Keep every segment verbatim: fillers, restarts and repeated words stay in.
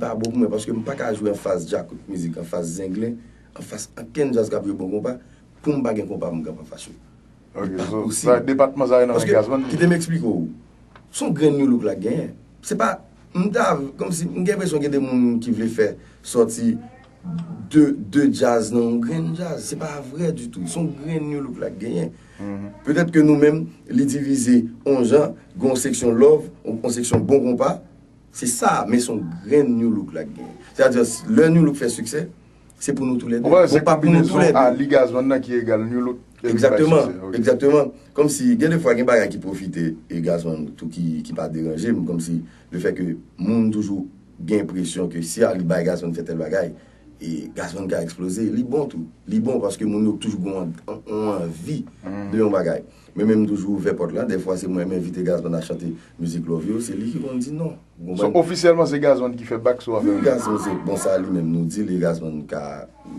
pa bon pou mwen, paske m pa ka jwe anfas djakout mizik, anfas zenglen, anfas ankenn djaz k ap jwe bon konpa, pou m pa gen konpa pou m kanpe anfas yo. Ok, so sa, depatman sa yo nan men Gazzman. Kite m eksplike w. Se yon grenn new look la k genyen. Se pa, m ta, kòmsi, m gen enpresyon gen de moun ki vle fè sòti de, de djaz nan yon grenn djaz. Se pa vre ditou. Se yon grenn new look la k genyen. Petèt ke nou menm, li divize yon jan, gen yon seksyon love, yon seksyon bon konpa. Se sa, men se yon grenn new look la k genyen. Sètadi, lè new look fè siksè, se pou nou toulède. Bon, se konbinezon Ali Gazzman nan ki egal new look. Egzakteman, egzakteman. Kòmsi, gen de fwa, gen bagay ki pwofite e Gazzman tou ki, ki pa deranje m, kòmsi, lefètke moun toujou gen enpresyon ke si Ali bay Gazzman fè tèl bagay, e Gazzman ka eksploze, li bon tou. Li bon paske moun yo toujou gen yon, yon anvi de yon bagay. Men menm toujou ouvè pòt la, dèfwa se mwen m envite Gazzman a chante mizik love yo, se li ki konn di non. Ou So, konprann? Ofisyèlman, se Gazzman ki fè bak sou afè wi, Gazzman se bon sa li menm nou di li, Gazzman ka,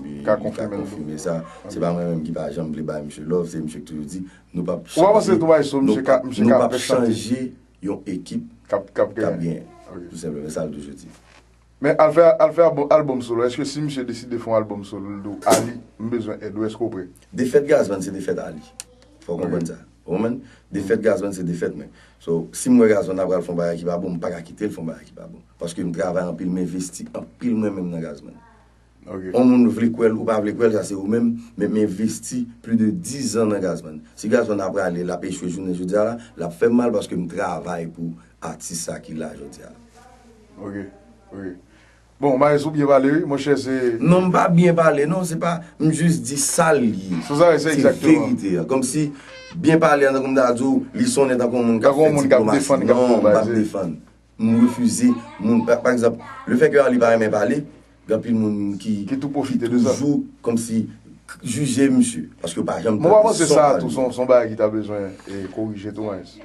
li ka konfime sa. Se pa mwen menm ki pa janm vle bay misye love, se misye ki toujou di nou p ap chanje. Ou pa panse tou bay so misye ka, misye ka fè chante yon ekip k ap genyen. Tou senpleman, sa l toujou di. Men al fè, al fè albòm solo, èske si misye deside fè yon albòm solo, l di w, Ali, m bezwen èd ou, èske w prè? Defèt Gazzman se defèt Ali. Fò w konprann sa. Ou konprann? Defèt Gazzman se defèt mwen. So, si m wè Gazzman ap pral fè yon bagay ki pa bon, m pa ka kite l fè yon bagay ki pa bon. Paske m travay anpil, m envesti anpil mwen menm nan Gazzman. On moun vle kwè l ou pa vle kwè l, sa se ou menm, men m envesti plis de diz an nan Gazzman. Si Gazzman ap prale, l ap echwe jounen jodi a la, l ap fè m mal paske m travay pou atis sa ki la jodi a la. Ok, ok. Bon, Maes ou byen pale wi, monchè se. Non, m pa byen pale non, se pa, m jis di sa l ye. Se sa, se egzakteman. Verite a. Kòmsi, byen pale a, tankou m ta di w, li sonnen tankou yon moun k ap fè diplomas. Non, m p ap defann. M refize moun, pa, pa egzanp, lefètke Ali pa renmen pale, gen anpil moun ki, ki toujou kòmsi jije misye, paske yo pa janm tande son pale. Mwen pa panse sa tou, se yon, se yon bagay ki ta bezwen e, korije tou, Maes.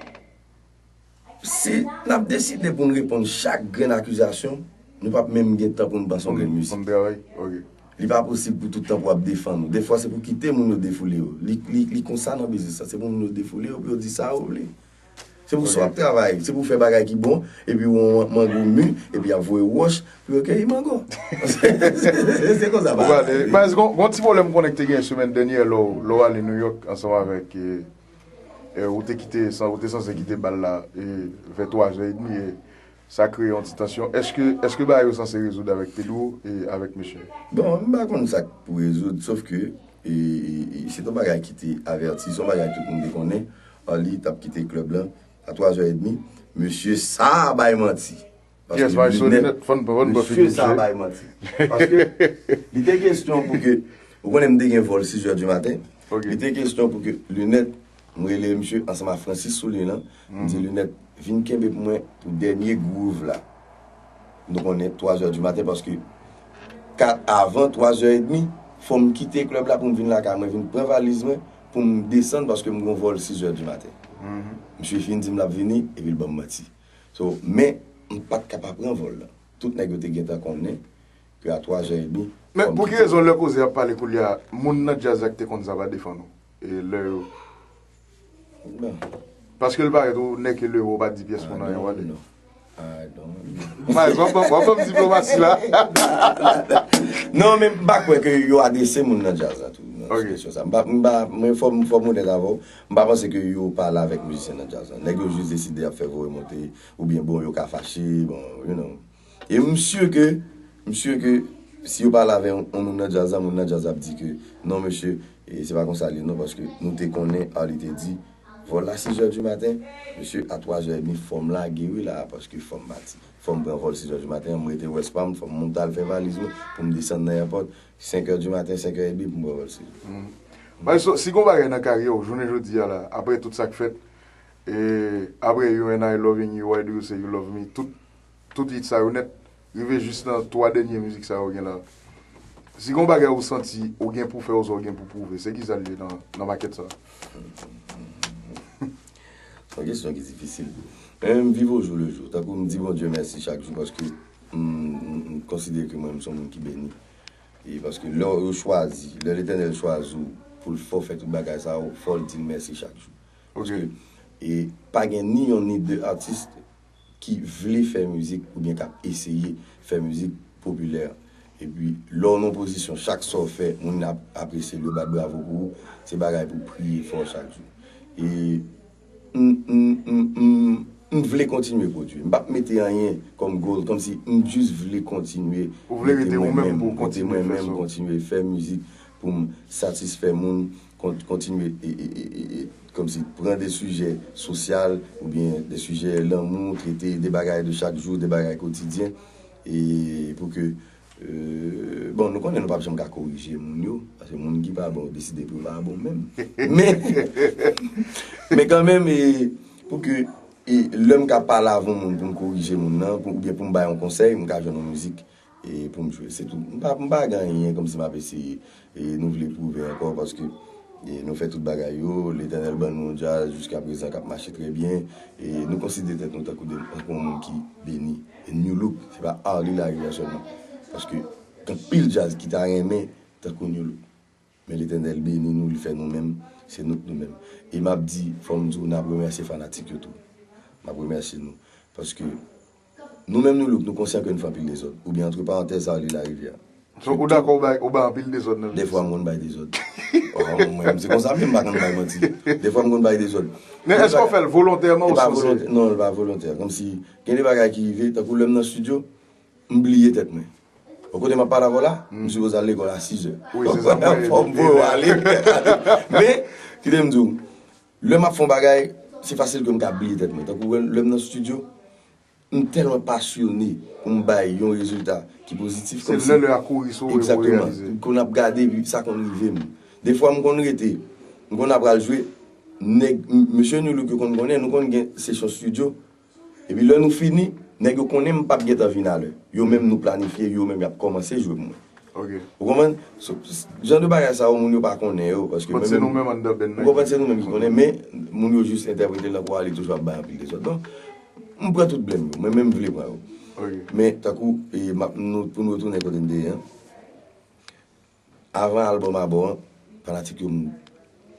Si n ap deside pou n reponn chak grenn akizasyon, nou p ap menm gen tan pou n panse yon grenn mizik. Pou n travay, ok. Li pa posib pou tout tan pou w ap defann ou. Dèfwa se pou kite moun yo defoule yo. Li, li, li konsa nan biznis la. Se pou moun yo defoule yo, pou yo di sa yo vle. Se pou sa w ap travay. Se pou w fè bagay ki bon, epi w wè yon mango mi, epi y ap voye wòch pou yo keyi mango. Se, se, se konsa bagay la ye. Maes, gon, gon ti pwoblèm m konnen ki te genyen semèn dènyè lè w, lè w ale Nouyòk ansanm avèk e, E, ou te kite, ou te sanse kite bal la e, vè twa zè edmi e sa kreye yon ti tansyon. Èske, èske bagay yo sanse rezoud avèk Pedro e avèk mesye? Bon, m pa konn sa k pou rezoud, sof ke e, e, e, se t yon bagay ki te avèti, se yon bagay tout moun te konnen. Arly t ap kite klèb lan a twa zè edmi. Mesye sa bay manti. Paske Lunèt, mesye sa bay manti. Paske li te kesyon pou ke, ou konnen m te gen vòl sis zè di maten, li te kesyon pou ke Lunèt, m rele misye ansanm ak Francis Soulier lan, m di Lunèt, vin kenbe pou mwen pou dènye groove la. Nou konnen twa zè di maten paske kat, avan twa zè edmi, fò m kite klèb la pou m vin lakay mwen, vin pran valiz mwen, pou m desann paske m gen yon vòl sis zè di maten. Misye fin di m l ap vini, epi l ban m manti. So, men, m pa t ka pa pran vòl la. Tout nèg yo te gentan konnen ke a twa zè edmi. Men pou ki rezon lè koze ap pale koulye a, moun nan djaz la ki te konn sa pa defann ou? E lè yo. Paske l parèt ou nèg ke lè yo pa di pyès moun anyen, w ale. Maes, w ap ban m diplomasi la. Non, men m pa kwè ke yo adrese moun nan djaz la tou nan kesyon sa. M pa, m pa, mwen fò, fò m onèt avè w. M pa panse ke yo pale avèk mizisyen nan djaz la. Nèg yo jis deside y ap fè voye monte, oubyen bon, yo ka fache, bon, you know. E m si ke, m si ke si yo pale avè yon, yon moun nan djaz la, moun nan djaz la ap di ke non mesye, e se pa konsa l ye non, paske nou te konnen Arly te di vòl la sis zè di maten, mesye a twa zè edmi fò m lage wi la, paske fò m pati. Fò m pran vòl sis zè di maten an, m rete West Palm, fò m monte al fè valiz mwen pou m desann nan èpòt, senk è di maten, senk è edmi pou m pran vòl sis zè. Maestro, si gon bagay nan karyè w, jounen jodi a la, apre tout sa k fèt, e, apre You and I, Loving You, Why Do You Say You Love Me, tout, tout hit sa yo nèt, rive jis nan twa dènye mizik sa yo gen la. Si gon bagay ou santi ou gen pou fè oubyen ou gen pou pwouve, se kisa l ye nan, nan makèt sa? Se yon kesyon ki difisil. Men m viv au jour le jour. Tankou m di Bondye mèsi chak jou paske m, m, m konsidere ke mwen, m se yon moun ki beni. E paske lè yo chwazi, lè Letènèl chwazi w pou l fè w fè tout bagay sa yo, fò w di l mèsi chak jou. Paske, e pa gen ni yonn ni de atis ki vle fè mizik oubyen k ap eseye fè mizik popilè. Epi, lè w nan pozisyon, chak sa w fè, moun ap apresye l, yo bat bravo pou ou, se bagay pou priye fò chak jou. E m, m, m, m, m vle kontinye pwodui. M p ap mete anyen kòm goal, kòmsi m jis vle kontinye Ou vle rete ou menm pou w kontinye fè sa. Kontinye fè mizik pou m satisfè moun, kon- kontinye e, e, e, e, e, kòmsi pran de sijè sosyal oubyen de sijè lanmou, trete de bagay de chak jou, de bagay kotidyen, e pou ke, euh, bon, nou konnen nou p ap janm ka korije moun yo, paske moun ki pa bon deside pou yo pa bon menm. Men, men kanmenm, e, pou ke e, lè m ka pale avè yon moun pou m korije moun nan, pou, oubyen pou m bay yon konsèy, m ka jwenn yon mizik e pou m jwe. Se tou. M pa, m pa gen anyen kòmsi m ap eseye. E nou vle pwouve ankò paske e nou fè tout bagay yo, Letènèl ban nou yon djaz jiska prezan k ap mache trè byen. E nou konsidere tèt nou tankou de, tankou yon moun ki beni. E Nu Look, se pa Arly Larivière sèlman. Paske gen anpil djaz ki ta renmen tankou Nu Look. Men Letènèl beni nou, li fè nou menm, se nou k nou menm. E m ap di, fò m di w, n ap remèsye fanatik yo tou. M ap remèsye nou. Paske nou menm Nu Look, nou konsyan ke n fè anpil dezòd. Oubyen, antre parantèz, Arly Larivière. So, ou dakò ou bay, ou bay anpil dezòd nan mizik? Defwa m konn bay dezòd. Oh, mwen, se konsa menm, m pa konn bay manti. Defwa m konn bay dezòd. Men èske w fè l volontèman ou sanse? Non, li pa volontè. Kòmsi, gen de bagay ki rive, tankou lè m nan estidyo, m bliye tèt mwen. Bon, kote m ap pale avè w la, m sipoze al lekòl a sizè. Wi, se sa m wè. Fò m voye w ale. Men, kite m di w, lè m ap fè yon bagay, se fasil ke m ka bliye tèt mwen. Tankou lè m nan estidyo, m tèlman pasyone pou m bay yon rezilta ki pozitif. Se lè lè a kouri sou ou e pou w reyalize. Egzakteman. Kon ap gade, epi sa konn rive m. Defwa, m konn rete, m konn ap pral jwe, nèg, m- mesye Nu Look yo konn konnen, nou konn gen sesyon estidyo, epi lè nou fini, nèg yo konnen m p ap gentan vin alè. Yo menm nou planifye, yo menm y ap kòmanse jwe pou mwen. Ok. Ou konprann? So, s- jan de bagay sa yo, moun yo pa konnen yo, paske But se nou menm anndan band nan. Ou konprann, se nou menm ki konnen, men moun yo jis entèprete l nan kwa li toujou ap bay anpil dezòd. Donk, m pran tout blèm yo, mwen menm m vle pran yo. Ok. Men, tankou, e, m ap- nou- pou nou retounen kote n te ye an, avan albòm Abò an, fanatik yo, m-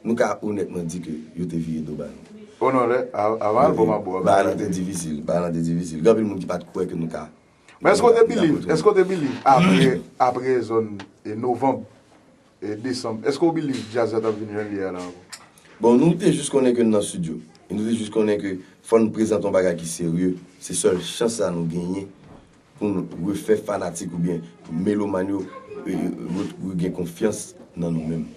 nou ka onètman di ke yo te vire do ba nou. Oh non, lè, a- avan albòm Abò a, Bagay lan te difisil, bagay lan te difisil. Gen anpil moun ki pa t kwè ke nou ka. Men èske w te believe, èske w te believe apre, apre zòn e novanm e desanm, èske w believe djaz la t ap vin jan l ye a la ankò? Bon, nou te jis konnen ke n nan estidyo. E nou te jis konnen ke fò n prezante yon bagay ki serye. Se sèl chans la nou genyen pou n refè fanatik oubyen melomàn yo e, e, re- re- gen konfyans nan nou menm.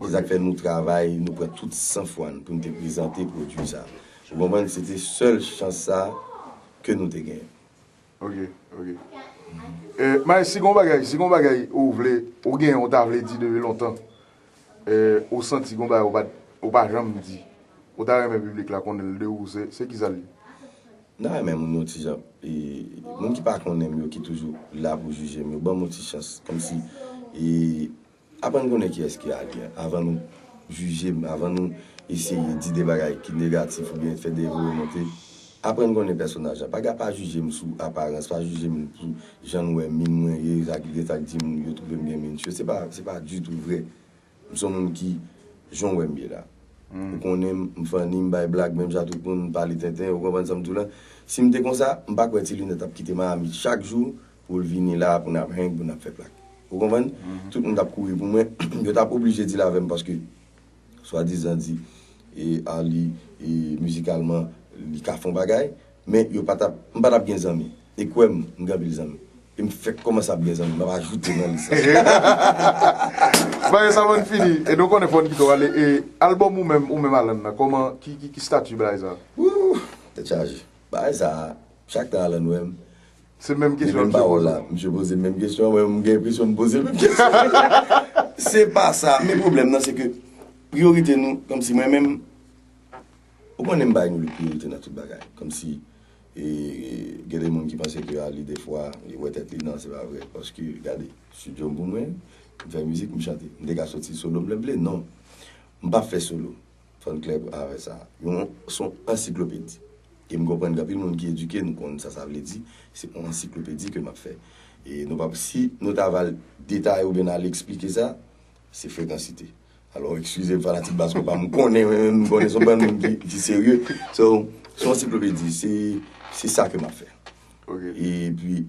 Se sa k fè nou travay, nou pran tout san fwa n pou n te prezante pwodui sa. Ou konprann? Se te sèl chans sa ke nou te genyen. Ok, ok. E, Maes, si gon bagay, si gon bagay ou vle, ou gen, ou ta vle di depi lontan, e, ou santi gon bagay ou pa, ou pa janm di, ou ta renmen piblik la konnen l de ou, se, se kisa l ye? M ta renmen moun yo ti jan, e, moun ki pa konnen m yo, ki toujou la pou jije m yo, ban m yon ti chans. Kòmsi, e, aprann konnen kiyès ki Arly an, avan nou jije m, avan nou eseye di de bagay ki negatif oubyen fè de vo remonte. Aprann konnen pèsonaj la. Pa ga- pa jije m sou aparans, pa jije m sou jan n wè min mwen ye, sa ki gen sa k di m yo twouve m gen min che. Se pa, se pa ditou vre. M se yon moun ki, jan w wè m ye la. Ou konnen m, m funny, m bay blag, menm jan tout moun, m pale tenten, ou konprann sa m di w la. Si m te konsa, m pa kwè Ti Linèt ap kite Miami chak jou pou l vini la, pou n ap hang, pou n ap fè plak. Ou konprann? Tout moun t ap kouri pou mwen, yo t ap oblije deal avè m paske swadizan di, e, Arly, e, mizikalman, li ka fè yon bagay, men yo pa t ap, m pa t ap gen zanmi. E kwè m, m gen anpil zanmi. E m fèk kòmanse ap gen zanmi, m ap ajoute nan lis la. Bagay sa ban n fini, e nou konnen fò n kite w ale, e albòm ou menm, ou menm Alan nan, kòman, ki, ki, ki stati bagay sa? Wouh, tèt chaje. Bagay sa, chak tan Alan wè m, Se menm li kesyon menm misye pawòl poze. La. Misye poze m menm kesyon, mwen, m gen enpresyon m poze l menm kesyon. Se pa sa, men pwoblèm nan, se ke priyorite nou, kòmsi mwen menm, ou konnen m bay nou priyorite nan tout bagay. Kòmsi, e, gen de moun ki panse ke Arly defwa, li wè tèt li, non, se pa vre. Paske, gade, estidyo m pou mwen, m fè mizik, m chante. M te ka soti solo m lè m vle, non. M p ap fè solo. Fò n klè avè sa. Yon, se yon ansiklopedi. E m konprann gen anpil moun ki edike, nou konn sa sa vle di. Se yon ansiklopedi ke m ap fè. E nou p ap, si nou ta va al detaye oubyen n al eksplike sa, se frekansite. Alò, eskize m, fanatik Bas Konpa, m konnen, mwen menm, m konnen se yon bann moun ki, ki serye. So, se yon ansiklopedi, se, se sa ke m ap fè. Ok. Epi,